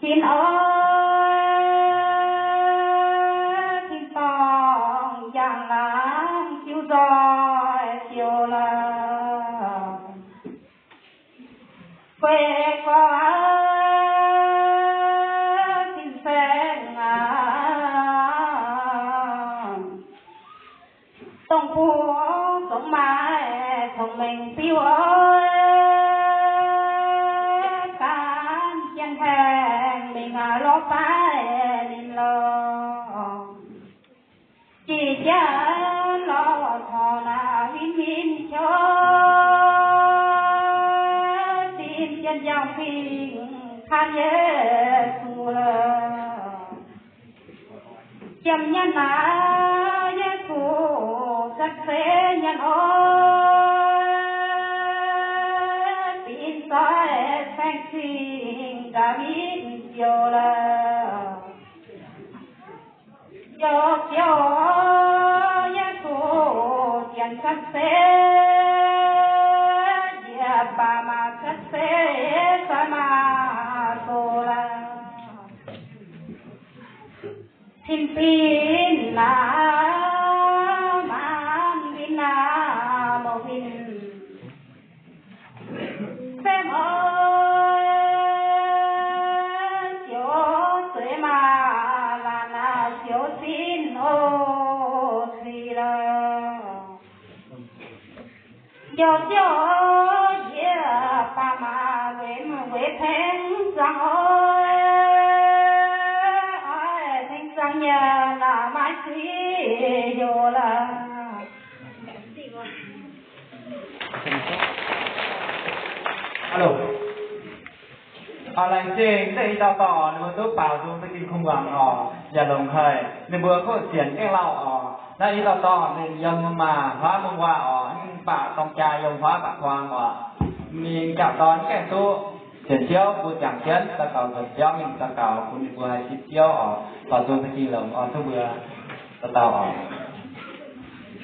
Tin oix, tin-dorngh njang-laangc jiu nzoih ziouc lorqc. Guei gorx, tin-saeng aac, dongh buo zongx maaih cong-mengh biuv oc, gaanv jienv haengh mingh aac lorz baav ninh lorqc. Jiex jienv lorz torngx naaic win-win qouv, zinh jienv njang-fingx kaan Yesu lorqc. Jiem nyanc naaiv Yesu cuotv seix nyanc oc, binc zoih caeng cing Ndaawitv Ziouv lorqc. Ziouv, Ziouv, Yesu dienh cuotv seix, njiec baac maaih cuotv seix, zoih maaih doz lorqc. Tin-binc naaic, maanc win naaic, mouc win. Semh oc, Ziouv zueiz maaih laanh naaic, Ziouv sin oc, sic lorqc. Ziouv, Ziouv, yie baac maaih weic, weic tengx zangx oc, oix tengx zangx yie naaic maiv zuiz yoc lorqc. Hello. Oc, laengz zingh naaiv i dauh dorh ninh mbuo duqv baaux nzung duqv Tin-Hungh wangc oc, yaac longc haic ninh mbuo kuv sienx gengh lauh oc. Naaiv i dauh dorh ninh yiem maac huaav mungh waac oc, mv baac dorng jaa yiem huaav baac kuang oc. Ninh jauv dorn gaengh duqv sienx Ziouv, mbuo jangx jienv daux gaux nzuonx biauv mingh daux gaux bun ninh mbuo haih sipv Ziouv oc. Baaux nzung duqv Tin-Hungh longx oc, duqv mbuo dauh dauh oc.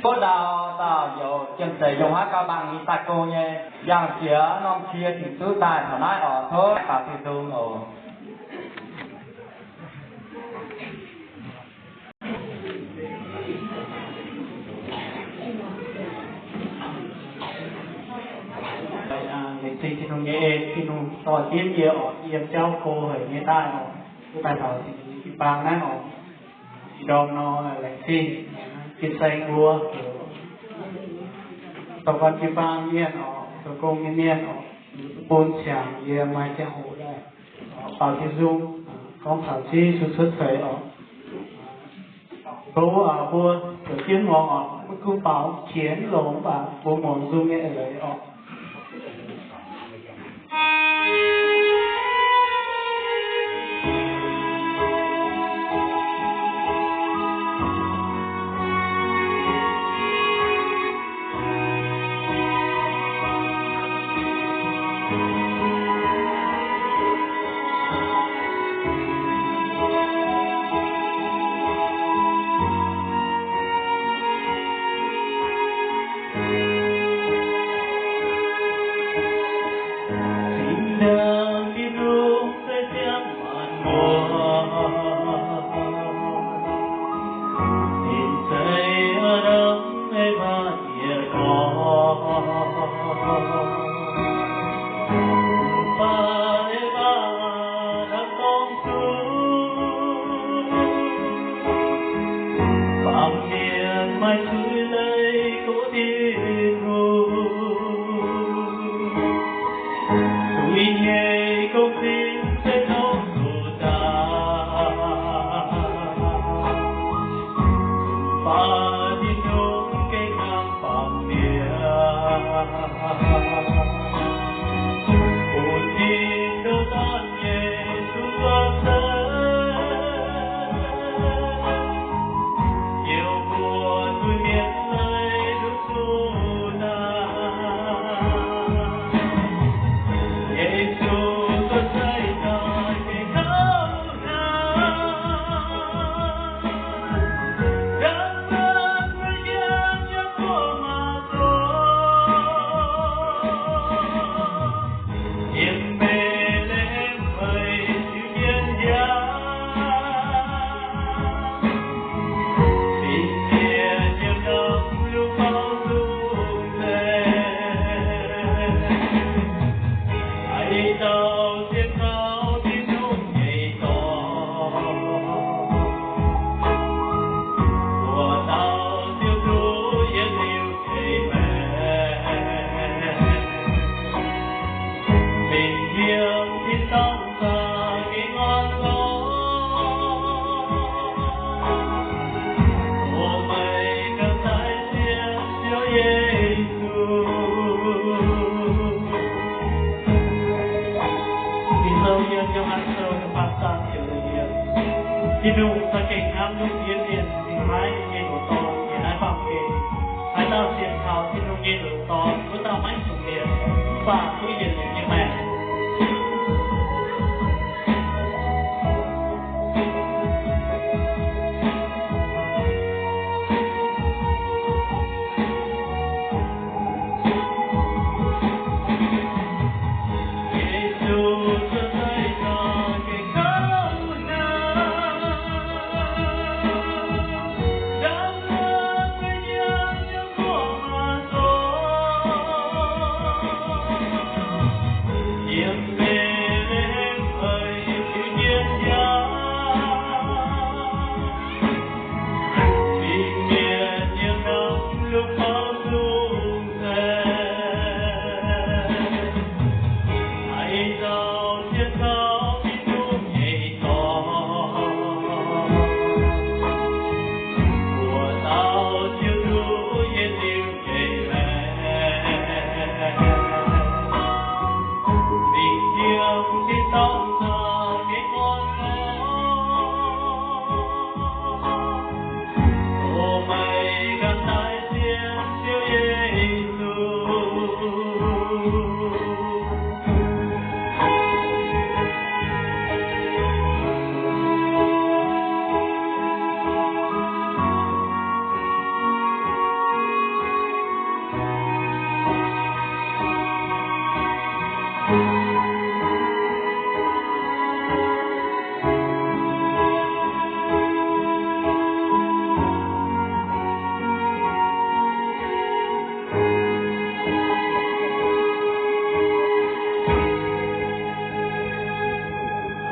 Butv ndau dauh youz jiem zeiz yiem huaav gauh mangc nyei daaih gong nyei, yangh jiex norm cie dingc duqv daaih taux naaiv oc. Tov baaux Tin-Hungh oc. Laengz zingh Tin-Hungh nyei en, Tin-Hungh dorh jienv yie oc, yiem jauv go haic nyei daaih oc, duqv daaih taux jiu-baang naaiv oc. Ih ndorm nor laengz zingh fin-saeng mbuo, dongh gorn jiu-baang mienh oc, zoux gong nyei mienh oc, bun ziangx yie maaih ziangh hoc daaih baaux Tin-Hungh, gorngv taux Ziouv Yesu cuotv seix oc. Tov mbuo zoux jienv muangx oc, maiv gunv baaux qiex longx mv baac mbuo muangx nzung nyei eix leiz oc. Tin-Hungh za'gengh hnamv duqv yie mienh cingx haiv nyei loz-dorn yiem naaiv baamh gen. Haaix dauh sienx kaux Tin-Hungh nyei loz-dorn, wuov dauh maiv zuqc mietc, mv baac duqv yietc liuz nyei maengc.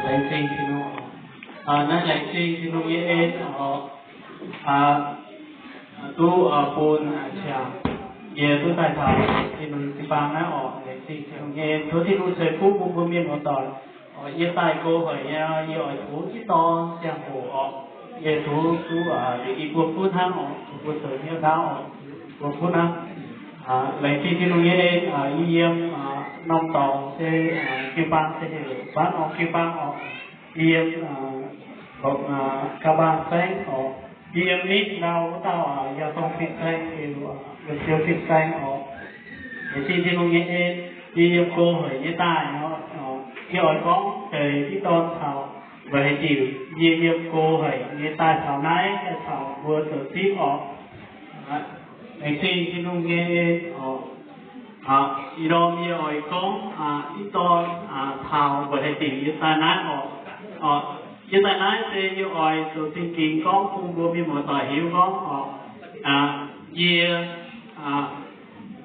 Laengz zingh Tin-Hungh. Naaiv laengz zingh Tin-Hungh nyei en oc. Duqv bun qangx yie duqv daaih taux Tin-Hungh jiu-baang naaiv oc. Laengz zingh Tin-Hungh nyei en. Tov Tin-Hungh ceix fuqv bun mbuo mienh muoz-doic. Yie daaih go haic nyei, yie oix tov ih dorn ziangh hoc oc. Yie tov duqv i buo fuqv hnangv oc, tov mbuo zoux hnyouv ndaauv oc, i buo fuqv hnangv. Laengz zingh Tin-Hungh nyei en, yie yiem norm dorngx se jiu-baang se heuc Baanv Orng jiu-baang oc. Yie yiem Ga'mbaan saengv oc. Yie yiem Mix Ndau wuov dauh Yauh Dongh fin-saeng, Yauh Siou fin-saeng oc. Laengz zingh Tin-Hungh nyei en, yie yiem go haic nyei daaih nor, yie oix gorngv deix ih dorn caux weic haaix diuc yie yiem go haic nyei daaih taux naaiv, daaih caux mbuo zoux zipv oc. Laengz zingh Tin-Hungh nyei en oc. Ih ndorm yie oix gorngv ih dorn taux weic haaix diuc yie daaih naaiv oc. Yie daaih naaiv se yie oix zoux zingh gingx gorngv bun mbuo mienh muoz-doic hiuv gorngv oc, yie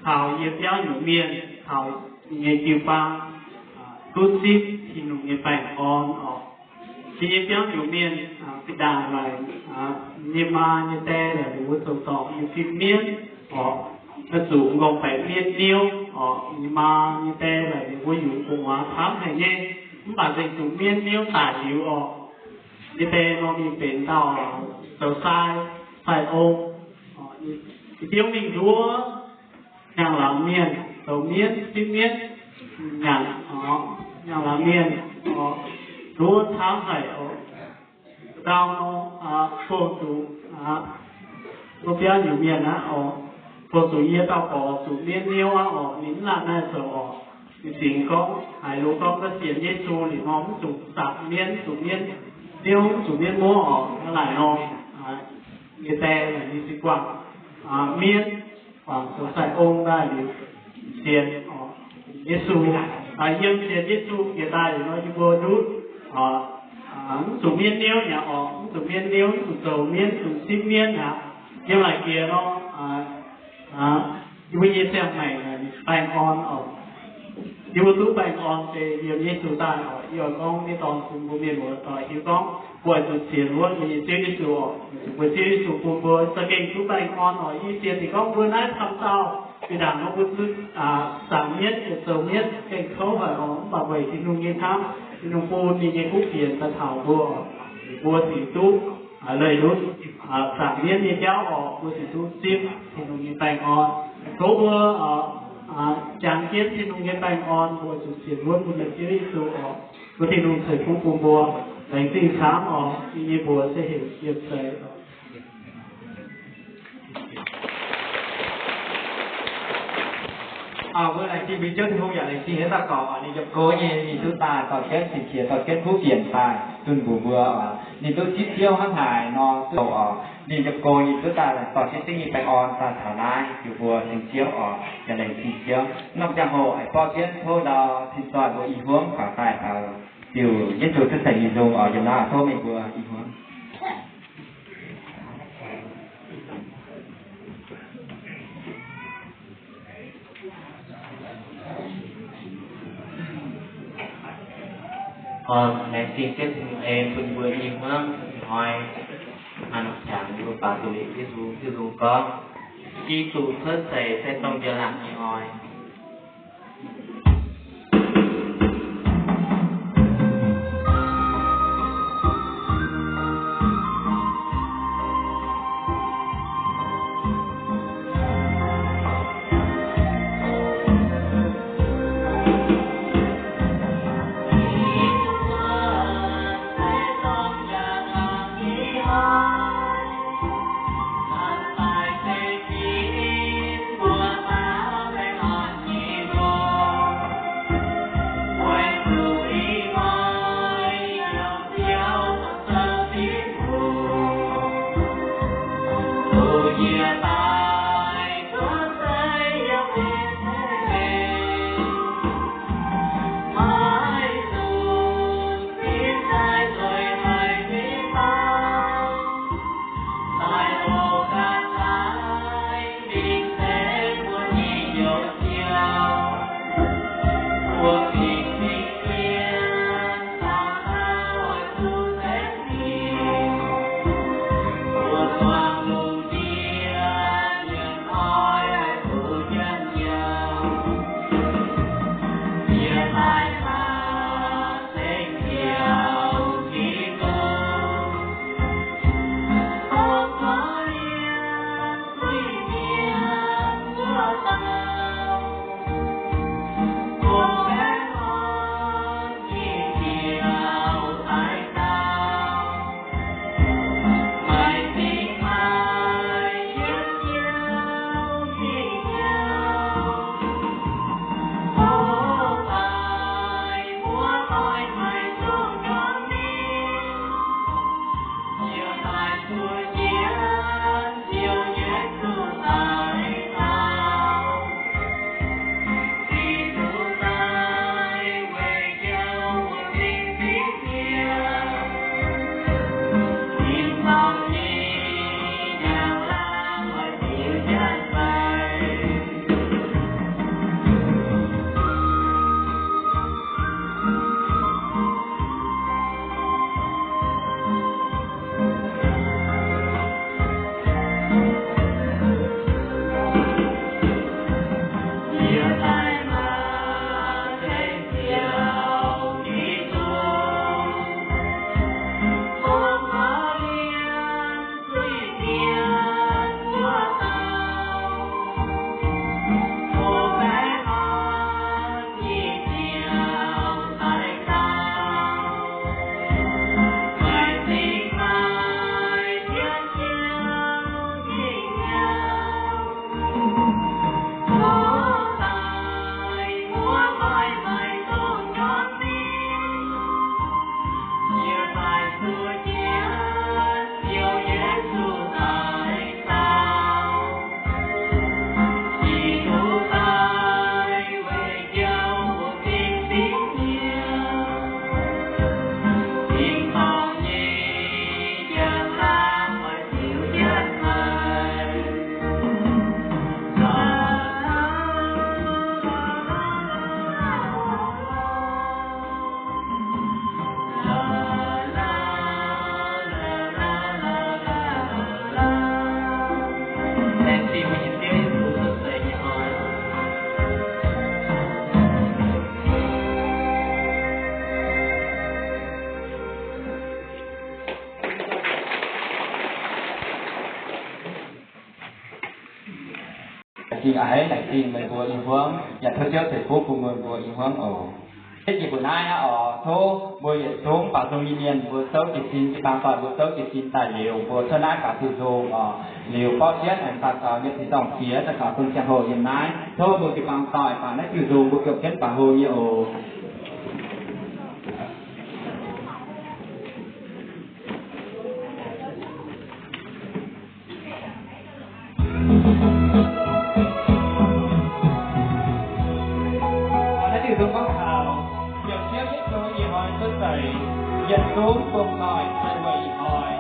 caux yie biauv nyungc mienh caux yie nyei jiu-baang duqv zipv Tin-Hungh nyei baengh orn oc. Yie nyei biauv nyungc mienh fih daaih laaix nyei maa nyei die laaix ninh mbuo zoux dorngc nyei fim mienv oc, zuqc m'nqorngv-baeqc mienv niouv oc. Nyei maa nyei die laaix ninh mbuo yungz gu'nguaaz camv haic nyei, mv baac nzengc zuqc mienv niouv daic liuz oc. Nyei die nor ninh benx dauh zoux sai, sai ong. Yie biouv mingh nduov nyaangh laangz mienh, zoux mienv, zipv mienv, nyaangh, nyaangh laangz mienh, nduov camv haic oc. Ndau nor, bun zuqc, wuov biauv nyungc mienh aqv oc, bun zuqc yie dauh gorx zuqc mienv niouv aqv oc, ninh mv latc naaiv zoux oc. Ninh zingx gorngv haiz loz gorngv ga'sienx Yesu liuz nor mv zuqc zaangc mienv, zuqc mienv niouv, zuqc mienv muoqv oc. Hnangv naaic nor, nyei die ninh se guangc mienv, guangc zoux sai ong daaih liuz sienx Yesu. Yiem sienx Yesu jiex daaih liuz nor, yie mbuo ndutv mv zuqc mienv niouv mi'aqv oc, mv zuqc mienv niouv, mv zuqc zoux mienv, mv zuqc zipv mienv aqv. Yiem naaic jiex nor, yie mbuo nyei ziangh maengc baengh orn oc. Yie mbuo duqv baengh orn se yiem Yesu daaih oc. Yie oix gorngv nyei dorngx bun mbuo mienh muoz-doic hiuv gorngv, mbuo oix zuqc sienx wuov mbuo nyei Ziouv Yesu oc. Mbuo Ziouv Yesu bun mbuo za'gengh duqv baengh orn oc. Yie sienx ninh gorngv mbuo naaiv camv dauh, fih ndaangc nor mbuo zuqc zaangc mienv, zoux mienv gengh kouv haic oc. Mv baac weic Tin-Hungh nyei hnamv, Tin-Hungh bun ninh nyei kuv fienx daaih taux mbuo oc. Mbuo ziouc duqv leih ndutv zaangc mienv nyei jauv oc. Mbuo ziouc duqv zipv Tin-Hungh nyei baengh orn. Tov mbuo jangx jienv Tin-Hungh nyei baengh orn, mbuo zuqc sienx wuov mbuo nyei Ziouv Yesu oc. Tov Tin-Hungh ceix fuqv bun mbuo. Laengz zingh camv oc, yie mbuo se heuc Yiem Seix. Aa, mbuo laengz zingh mbuo Ziouv Tin-Hungh, yaac laengz zingh hnyouv daaih gorqc oc. Ninh yiem go nyei, ninh duqv daaih dorh jienv cing-qiex, dorh jienv kuv fienx daaih dunh mbuox mbuo oc. Ninh duqv zipv Ziouv hnangv haaix nor duqv oc. Ninh yiem go nyei duqv daaih dorh jienv zingh nyei baengh orn daaih taux naaiv, ziux mbuo ceng Ziouv oc, yaac laengz zingh Ziouv. Norm ziangh hoc aengx borqv jienv tov ndau cing zoih mbuo i hmuangv faaux daaih taux ziux Yesu Ziouv Seix nyei nzung oc. Yiem naaiv tov meih mbuo i hmuangv. Laengz zingh Ziouv Tin-Hungh bun mbuo i hmuangv hnoi, hnoi nor jangx mbuo baaux doic Yesu, Yesu gorngv, Giduc cuotv seix se dongh njang-laangc nyei hnoi. Laengz zingh a'hneiv, laengz zingh meih mbuo i hmuangv, yaac tov Ziouv ceix fuqv bun meih mbuo i hmuangv oc. Yie mbuo naaiv aqv oc. Tov mbuo yietc zungv baaux nzung nyei mienh mbuo zouv jiez sin, jiu-baang doic mbuo zouv jiez sin daaih liuz, mbuo cuotv naaiv gaax diuh nzung oc. Liuz borqv jienv aengx daaih caux yiem tin-dorngh jiex daaih caux bun ziangh hoc yiem naaiv. Tov mbuo jiu-baang doic baac naaiv diuh nzung mbuo juangc jienv baac hlo nyei oc. Naaiv diuh nzung gorngv taux yietc Ziouv Yesu ih hnoi cuotv seix, yietc zungv buoz-doic daaih weic ih hnoi.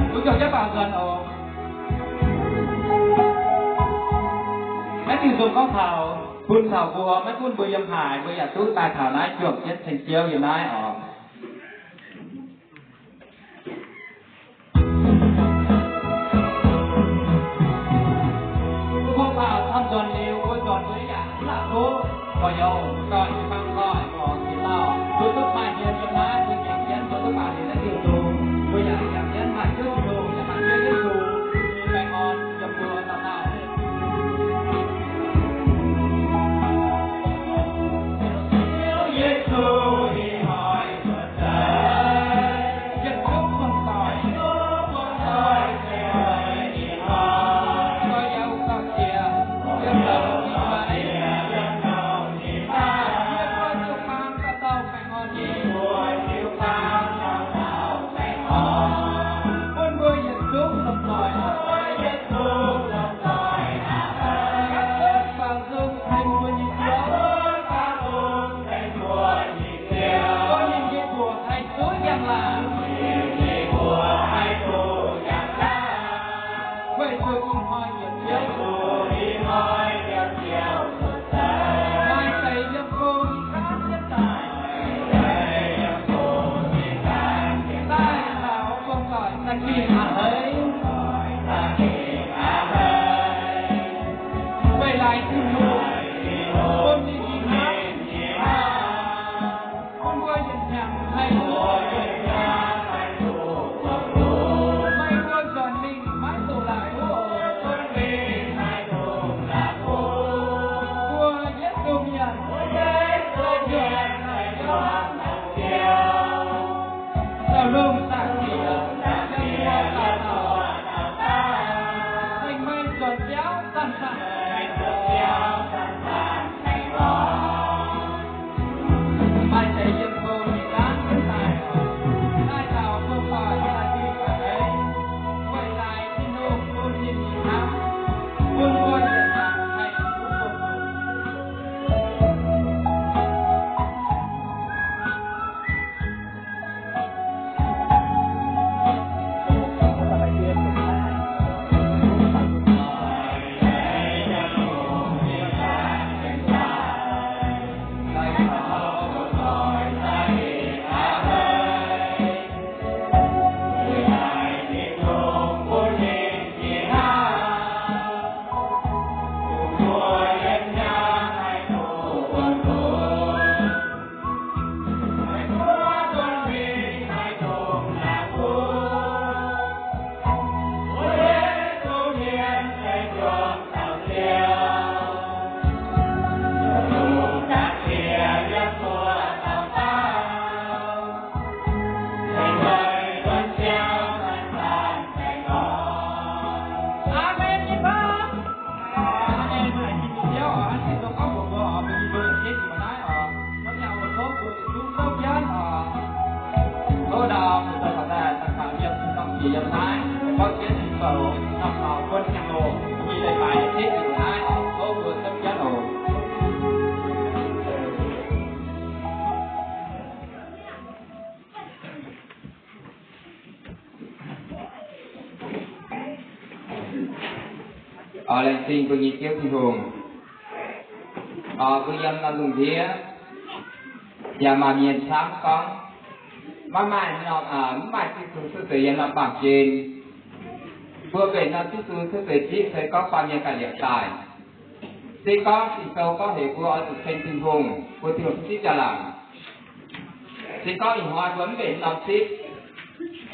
Mbuo juangc jienv baaux nzuonx oc. Naaiv diuh nzung gorngv taux bun taux mbuo, maiv gunv mbuo yiem haaix, mbuo yaac duqv daaih taux naaiv juangc jienv ceng Ziouv yiem naaiv oc. Mbuo mbuo baaux camv nzuonx liuz, mbuo nzuonx mbuo yaac mv la'kuqv gorx-youz, mbuo ganh jiu-baang doic, gorx-youz, mbuo duqv maaih hmien yiem naaiv, mbuo nyanc jienv, mbuo duqv baac liuz naaiv diuh nzung, mbuo yaac nyanc jienv maaih Ziouv Tin-Hungh, yaac maaih Ziouv Yesu, baengh orn yiem mbuo dauh dauh. Yesu ih hnoi yiem naaiv, gorngv jienv zoux, nor taux buonv Tin-Hungh, i leiz-baaix zipv liuz naaiv, tov mbuo camv jienv oc. Laengz zingh mbuo nyei Ziouv Tin-Hungh. Mbuo yiem norm lungh ndiev yaac maaih mienh camv gorngv maiv maaih norm, maiv maaih Ziouv Yesu cuotv seix yiem norm baamh gen. Mbuo mbenc norm Ziouv Yesu cuotv seix zipv se gorngv baamh mienh ganh liepc daaih. Se gorngv Ging-Sou gorngv heuc mbuo oix zuqc ceng Tin-Hungh, mbuo Tin-Hungh zipv njang-laangc. Se gorngv ih hnoi mbuo mv mbenc norm zipv,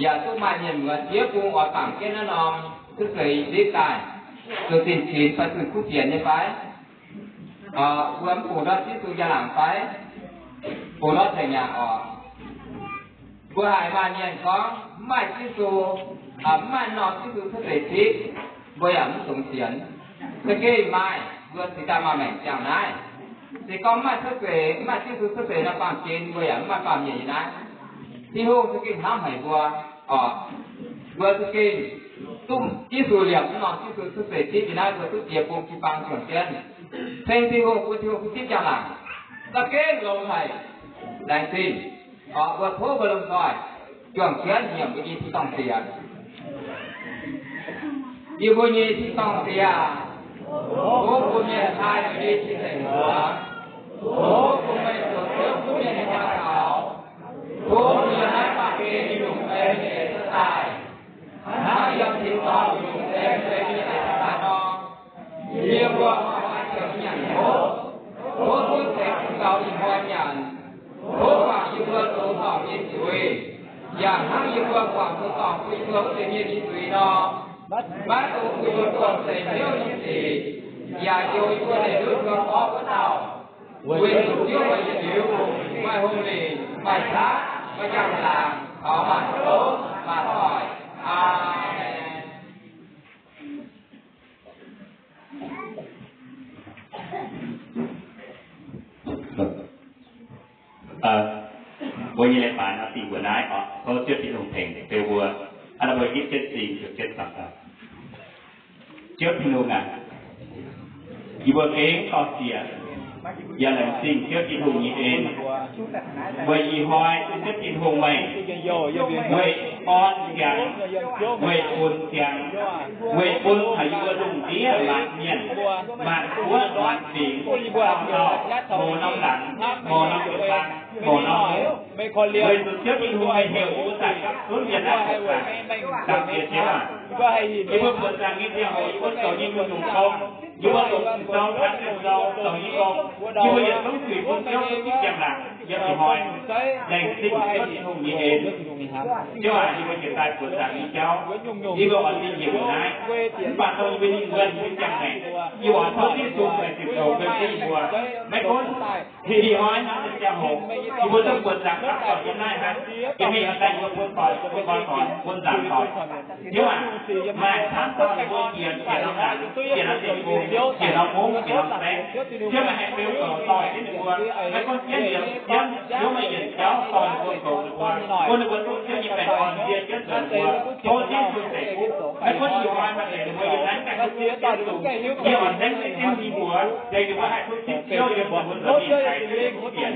yaac duqv maaih mienh muonz diev bung oix bangc jienv naaiv norm cuotv seix zipv daaih, zuqc zinh zinx fai zuqc kuv fienx nyei fai? Mbuo mv bungx ndortv Ziouv Yesu njang-laangc fai? Bungx ndortv tengx yaac oc. Mbuo haiz maaih mienh gorngv mv maaih Ziouv Yesu, mv maaih norm Ziouv Yesu cuotv seix zipv, mbuo yaac mv dungx sienx. Za'gengh maaih, mbuo cingx daaih maaih maengc ziangh naaiv. Se gorngv mv maaih cuotv seix, mv maaih Ziouv Yesu cuotv seix norm baamh gen, mbuo yaac mv maaih baamh mienh yiem naaiv. Tin-Hungh za'gengh hnamv haic mbuo oc. Mbuo za'gengh duqv Yesu liepc mv norm Ziouv Yesu cuotv seix zipv yiem naaiv, mbuo duqv jiex bung jiu-baang juangc jienv ceng Tin-Hungh, bun Tin-Hungh zipv njang-laangc. Za'gengh longx haic. Laengz zingh oc. Mbuo tov mbuo lomh nzoih juangc jienv nyiemc mbuo nyei tin-dorngh ziex. Yie mbuo nyei tin-dorngh ziex aac, tov bun mienh taaih meih nyei cing-nzengc mbuox. Tov bun meih zoux Ziouv bun mienh nyei hnyangx-taux. Tov bun yiem naaiv baamh gen nyungc-nyungc meih nyei eix daaih, hnangv yiem tin-dorngh nyungc-nyungc meih nyei eix daaih nor. Yie mbuo hnoi-hnoi tengx nyanc hopv, tov duqv ceix bun gaux ih hnoi nyanc. Tov guangc yie mbuo zoux dorngc nyei zuiz, yaac hnangv yie mbuo guangc zoux dorngc bun yie mbuo wuov deix mienh nyei zuiz nor. Maiv dungx bun yie mbuo buangh zeic hnyouv nyei sic, yaac njoux yie mbuo leih ndutv yiem orv wuov dauh. Weic zuqc Ziouv meih yietc liuz maaih hungh lingc, maaih qaqv, maaih njang-laangc, taux maanc zungv maanc doic. Aamen. Mbuo nyei leiz-baaix nor dingh mbuo naaiv oc. Tov Ziouv Tin-Hungh tengx beu mbuo. Aa, mbuo gitv jienv sing, jienv daux gaux. Ziouv Tin-Hungh aac, yie mbuo gengh dorh siex yaac laengz zingh Ziouv Tin-Hungh nyei en. Weic ih hnoi Ziouv Tin-Hungh meih, weic orn ziangx, weic funx ziangx, weic bun taux yie mbuo lungh ndiev maanc mienh, maanc guoqv maanc fingx, dauh dauh, mouz norm laangz, mouz norm jiu-baang, mouz norm hungh. Weic zuqc Ziouv Tin-Hungh meih heuc yie mbuo daaih gapv zunv yiem naaiv buoz-zaangc. Dangh Diex Ziouv aac, yie mbuo buoz-zaangc nyei ziangh hoc yie mbuo zoux nyei nyungc-nyungc gong, yie mbuo longc Ging-Sou, hnamv Ging-Sou, zoux nyei gong, yie mbuo yietc zungv zuiz bun Ziouv duqv zipv njang-laangc. Yiem ih hnoi, laengz zingh Ziouv Tin-Hungh nyei en. Ziouv aac, yie mbuo jiex daaih buoz-zaangc nyei jauv, yie mbuo oix zinh njiec mbuo naaiv. Mv baac dongh yie mbuo nyei wuonh mbuo jangx maengc, yie oix tov Yesu meih ziepc douc bun yie mbuo. Maiv gunv ih hnoi hnangv naaiv ziangh hoc, yie mbuo zungv buoz-zaangc gapv doic yiem naaiv hnangv. Yie mbuo yaac daaih yie mbuo bun doic, bun nqoi doic, bun nzaangc doic. Ziouv aac, maaih camv dauh ninh mbuo njiec, njiec norm laangz, njiec norm deic-bung, njiec norm mungv, njiec norm saengv. Ziouv meih haih beu douc doic jienv ninh mbuo. Maiv gunv jienv liemh jienv, Ziouv meih yienc jauv dorh ninh mbuo goux ninh mbuo, bun ninh mbuo duqv Ziouv nyei baengh orn ndie jienv nzuonx mbuo. Tov Ziouv Yesu ceix fuqv. Maiv gunv ih hnoi maaih deix ninh mbuo yiem naaiv gaengh duqv Ziouv Yesu, yie oix nzengc zipv Ziouv nyei mbuox, deix ninh mbuo haih duqv zipv Ziouv yiem mbuo nzuonx mingh daaih Ziouv nyei fuqv fienx.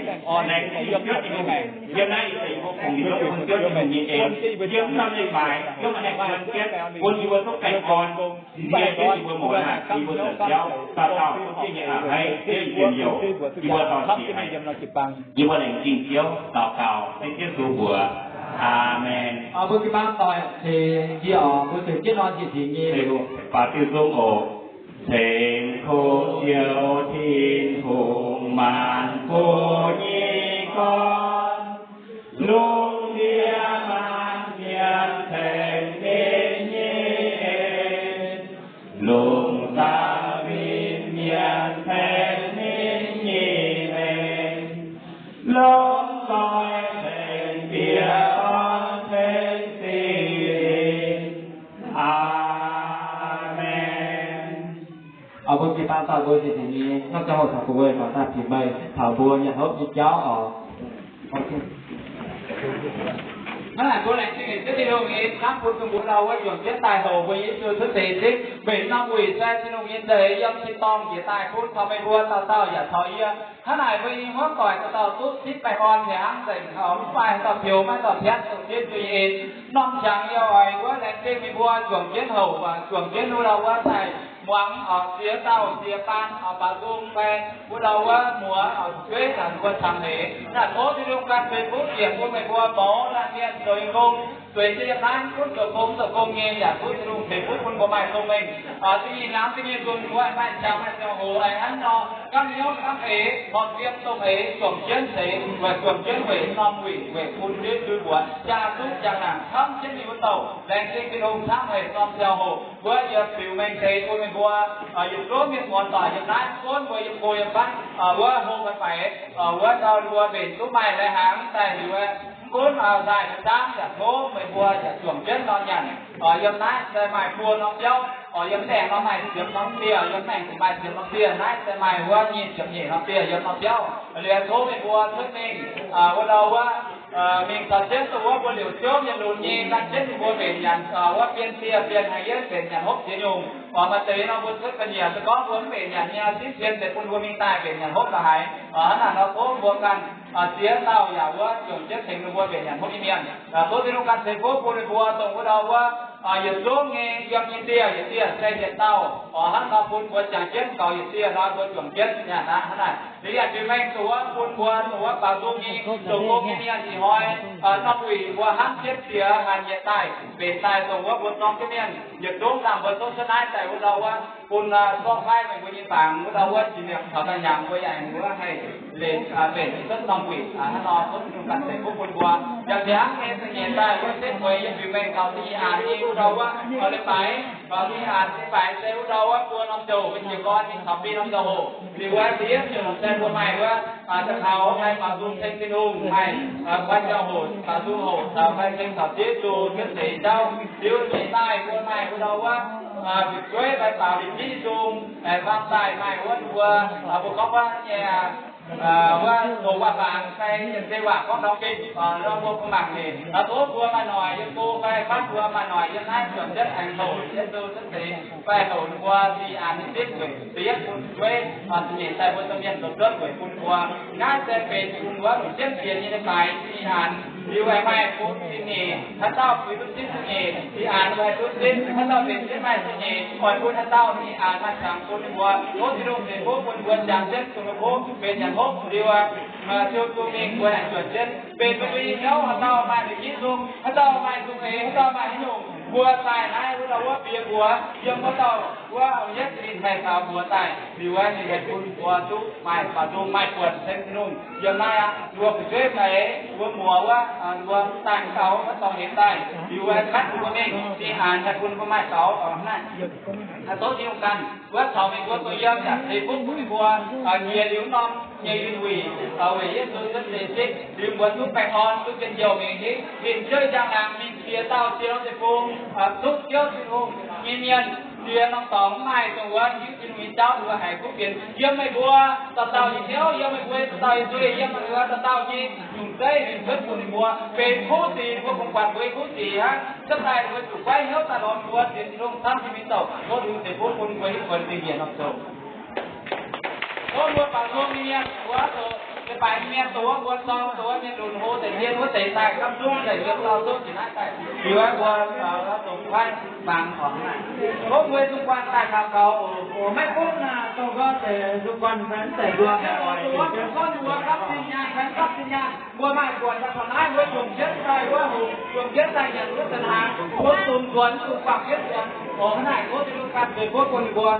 Laengz zingh Ziouv Tin-Hungh. Yiem naaiv yie ceix mbuo fungx yie duqv bun Ziouv Tin-Hungh nyei en. Yiem norm leiz-baaix Ziouv meih haih juon jienv bun yie mbuo duqv baengh orn, ndie jienv yie mbuo mouz laangc, yie mbuo nzuonx jauv, dauh dauh duqv Ziouv nyei a'hneiv, Ziouv nyei njien-youh. Yie mbuo dorh siex haic. Yie mbuo laengz zingh Ziouv, daux gaux dengv Ziouv Yesu mbuox. Aamen. Mbuo jiu-baang doic ceix yie oc, mbuo ceix jienv nor njiec dingc nyei. Baaux diuh zung oc. Ceng Kungx Ziouv Tin-Hungh, maanc buo nyei gorn, lungh ndiev maanc mienh ceng ninh nyei en, lungh zaangc mienh ceng ninh nyei mengh, longc nzoih ceng bieqc dorn ceng Singx Lingh. Aamen. Mbuo jiu-baang doic mbuo njiec dingc nyei, norm ziangh hoc taux mbuo gorngv daaih bieqc meih taux mbuo nyanc hopv nyei jauv oc. Hnangv naaic mbuo laengz zingh Ziouv Tin-Hungh nyei camv bun dongh mbuo ndau wuov juangc jienv daaih houc mbuo Yesu cuotv seix nyei zipv, mbenc norm wuic se Tin-Hungh nyei zeix yiem tin-dorngh njiec daaih bun taux meih mbuo dauh dauh yaac taux yie. Hnangv naaic mbuo nyei hmuangv doic dauh dauh duqv zipv baengh orn hnyangx nzengc, mv maaih haaix dauh pioux, maiv dauh piatv, dongh Ziouv Yesu nyei en. Norm qangx yie oix wuov laengz zingh meih mbuo juangc jienv houc, juangc jienv wuov ndau wuov daaih muangx ziex dauh ziex baan baaux nzung fai wuov ndau wuov muoz fu'jueiv naaic mbuo cangx heix. Naaiv tov Tin-Hungh ganh ceix fuqv bieqc bun meih mbuo mouz laanh mienh zoux yiem gong, zueiz jienv yiem naaiv gunv zoux gong zoux gong nyei, yaac tov Tin-Hungh ceix fuqv bun mbuo maaih cong-mengh. Zingh nyeic hnyangx zingh nyeic nzunc mbuo maaih qangx maaih ziangh hoc aengx hnangv nor gapv hnyouv gapv eix, horpc yiem dongh eix juangc jienv ceix, weic juangc jienv weic norm wuic, weic bun Yesu mbuox jaa duqv jaa naanc camv jienv mingh wuov douh. Laengz zingh Tin-Hungh camv haic norm ziangh hoc wuov yie fiuv mengh deix bun meih mbuo yietc zungv mienh muoz doic yiem naaiv gunv mbuo yiem go yiem fatv wuov hlo faix-faix wuov ndau mbuo mbenc duqv maaih lai-hnaangx daaih liuz, mv gunv nzaaih nyei zaangv yaac tov meih mbuo yaac juangc jienv nor nyanc. Yiem naaiv se maaih buo norm biauv, yiem maengh nor maaih ziepc norm dieh, yiem maengh zuqc maaih ziepc norm dieh, naaiv se maaih wuov nyic ziepc nyeic norm dieh yiem norm biauv. Liuz tov meih mbuo cuotv mingh wuov ndau wuov mingh caux jienv dongh wuov mbuo liouc Ziouv mienh lunx nyei, gan jienv ninh mbuo mbenc nyanc wuov, bien dieh bien haaix yienv mbenc nyanc hopv ziex nyungc. Maaih deix nor mbuo cuotv ga'nyiec se gorngv mbuo mv mbenc nyanc nyei, zipv zien deix bun mbuo mingh daaih mbenc nyanc hopv la'haaix. Hnangv naaic nor tov mbuo ganh ziex dauh yaac wuov juangc jienv tengx ninh mbuo mbenc nyanc hopv nyei mienh. Tov Tin-Hungh ganh ceix fuqv bun ninh mbuo dongh wuov ndau wuov yietc zungv nyei yiem nyei dieh yietc dieh se yietc dauh. Hnangv nor bun mbuo jangx jienv gaux yietc dieh nor mbuo juangc jienv nyanc aqv. Hnangv naaic liuz yaac biux mengh dongh wuov bun mbuo dongh wuov baaux nzung nyei zoux gong nyei mienh ih hnoi norm wuic mbuo hnamv jienv ziex hanc yietc daaih mbenc daaih dongh wuov mbuo zorng jienv mienh yietc zungv dangh mbuo tov cuotv naaiv daaih wuov ndau wuov bun zorqv fai meih mbuo nyei bangc wuov ndau wuov jiex mi'aqv taux daaih hnyangx mbuo yaac wuov haih leiz mbenc cuotv norm wuic. Hnangv nor tov Tin-Hungh ganh ceix fuqv bun mbuo. Yaac hnyangx nyei za'nyeic daaih wuov setv mueiz yiem biux mengh taux zingh nyeic aqc nyei wuov ndau wuov leiz-baaix, taux zingh nyeic aqc leiz-baaix se wuov ndau wuov buo norm ziangh hoc mbuo jiez gorn mingh taux biei norm ziangh hoc. Liuz wuov da'yietv ziouc se mbuo maaih wuov da'kaux maaih baaux nzung ceng Tin-Hungh, maaih guai ziangh hoc baaux nzung hoc caux fai ceng caux Ziouv Yesu cuotv seix jauv. Liuz nyeic daaih mbuo maaih wuov ndau wuov fu'jueiv maaih baaux ninh Ziouv Yesu, faam daaih maaih wuov mbuo, mbuo gorngv wuov nyei wuov zoux waac-fangx fai se waac gorngv taux gengh nor mbuo bun mangc haic. Tov mbuo maaih noic yiem go fai fatv mbuo maaih noic yiem naaiv juangc jienv aengx houc Yesu cuotv seix fai houc ninh mbuo zingh aqc nyei zipv weic da'yietv bun fu'jueiv, za'nyeic daaih mbuo domh mienh zoux cuotv weic bun mbuo. Naaiv se benx bun wuov longc jienv sienx nyei leiz-baaix zingh aqc. Liuz aengx maaih bun zingh nyeic, haaix dauh fih duqv zipv zingh nyeic, zingh aqc haih duqv zipv, haaix dauh mbenc jienv maaih zingh nyeic, oix bun haaix dauh zingh aqc maaih qangx bun ninh mbuo. Tov Tin-Hungh ceix fuqv bun mbuo jangx jienv dongh ninh mbuo benx nyanc hopv liuz, ziouc zuqc mingh mbuo aengx juangc jienv benx mbuo nyei hnyouv. Haaix dauh maaih la'nyeiv nzung, haaix dauh maaih nzung eix, haaix dauh maaih haaix nyungc, mbuo daaih naaiv wuov dauh wuov bieqc mbuox yiem wuov dauh wuov yietv ninh haih faaux mbuox daaih liuz, ninh haih bun mbuo duqv maaih faaux nzung maaih buonc ceng Tin-Hungh yiem naaiv aqv. Mbuo fu'jueiv fai mbuo muoz wuov, mbuo daaih gaux wuov dorngx hemx daaih liuz, katv mbuo mingh zingh aqc haih bun mbuo maaih gaux oc. Naaiv tov Tin-Hungh ganh wuov caux meih mbuo dongh yiem yaac ceix fuqv bun meih mbuo jiex liuz norm nyei yunh wuic, weic Yesu cuotv seix zipv liuz mbuo duqv baengh orn duqv njien-youh mingh nyei, ninh zieqv njang-laangc mingh ziex dauh ziex norm deic-bung, duqv Ziouv Tin-Hungh nyei mienh, ziex norm dorngx mv maaih dongh wuov hiuv Tin-Hungh nyei jauv, ninh mbuo haiz kuv fienx. Yiem meih mbuo dauh dauh nyei hnyouv, yiem meih mbuo dauh dauh nyei zueih, yiem meih mbuo dauh dauh nyei nyungc zeiv, ninh cuotv bun ninh mbuo benx kuv sic, ninh mbuo kungx buatc mbuo nyei kuv sic hnangv. Cuotv daaih ninh mbuo zuqc goiv hnyouv daaih lorz mbuo sienx Tin-Hungh camv nyei mienh douc, tov Tin-Hungh ceix fuqv bun mbuo hiuv kuonx dingh njiec norm zoux. Tov mbuo baaux nzung nyei mienh, mbuo zoux leiz-baaix nyei mienh, dongh wuov mbuo zorng, dongh wuov mienh lunx hlo deix, mienh wuov deix daaih gapv zungv deix, yiem lauh zouv jiex naaiv daaih, liuz mbuo zoux kuaaiv mangc orqc. Tov mbuo zungv guanh daaih kaux gaux oc. Maiv gunv naaic dongh wuov deix zungv guanh mv zeiz mbuo haih oix, dongh wuov mbuo gapv zinh nyaanh, gapv zinh nyaanh, mbuo maaih buonc daaih taux naaiv, mbuo jomc jienv daaih wuov hoc, jomc jienv daaih nyanc wuov zinh hnaangx, mbuo zungv zuonx, zungv guangc jienv zuonx. Oc, hnangv naaic tov Tin-Hungh ganh ceix fuqv bun ninh mbuo.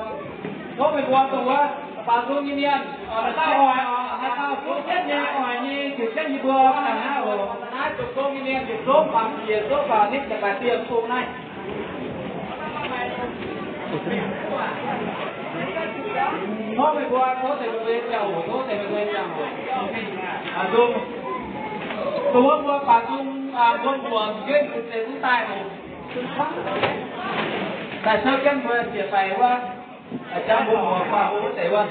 Tov meih mbuo dongh wuov baaux nzung nyei mienh, haaix dauh oix, haaix dauh zuqc jienv nyei, oix nyei, zuqc jienv yie mbuo hnangv naaiv oc. Naaiv zoux gong nyei mienh yietc zungv baamz jiex, zungv baamz nitv deix baaix dieh bung naaiv. Tov meih mbuo, tov deix meih mbuo nyei ziangh hoc, tov deix meih mbuo nyei ziangh hoc. Dongh wuov mbuo baaux nzung, mbuo mbuox nqemh mbu'ziex zungv daaih oc. Daaih souv jienv mbuo ziec faix wuov, jangx mbuo mbuox faix wuov deix wuov.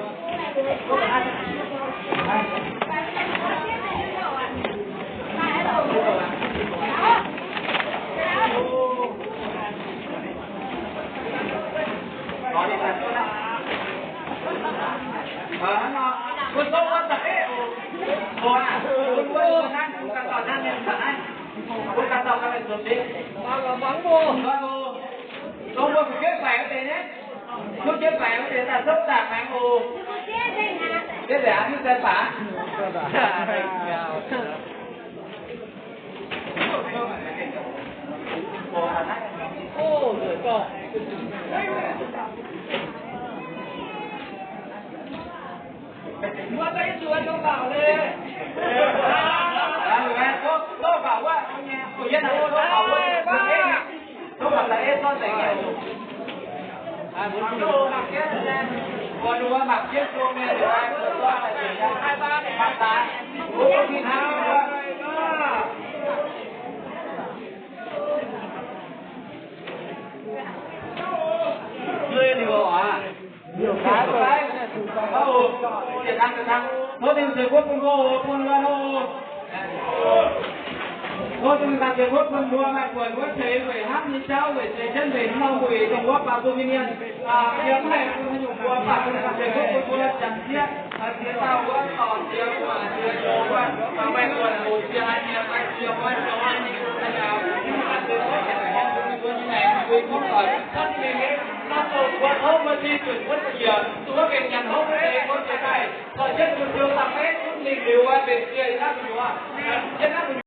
Mbuo ganh dauh ganh mienh mv baac naaiv, mbuo ganh dauh ganh mienh zuonx deix. Mangc oc, mangc oc. Dongh mbuo fu'jueiv faix wuov deix naaiv, fu'jueiv faix wuov deix daaih zouv daaih mangc oc. Deix daaih mv deix baac. Tov Tin-Hungh ceix fuqv bun mbuo oc, bun mbuo oc. Tov Tin-Hungh ceix fuqv bun mbuo maaih buonc wuov ceix weic hnamv nyei jauv, weic ceix jienv weic norm wuic dongh wuov baamh bun mienh, yiem naaiv bun haaix nyungc mbuo baac Tin-Hungh ceix fuqv bun mbuo janx zieqv, ziex dauh wuov dorc ziex, maac ziex, youz wuov, maaih buonc oc, ziex haiz ziex, maaih ziex, maaih ziex, maaih ziex, mbuo nyei maengc, mbuo nyei muoz-doic, mbuo nyei mienh, mbuo tov mbuo Tin-Hungh bun mbuo nyanc hopv wuov deix, mbuo jiex daaih, caux jienv mbuo Ziouv Zaangc Diex zungv mingh liuz, benx ziex ih hnangv gu'nyuoz, ih hnangv gu'nyuoz.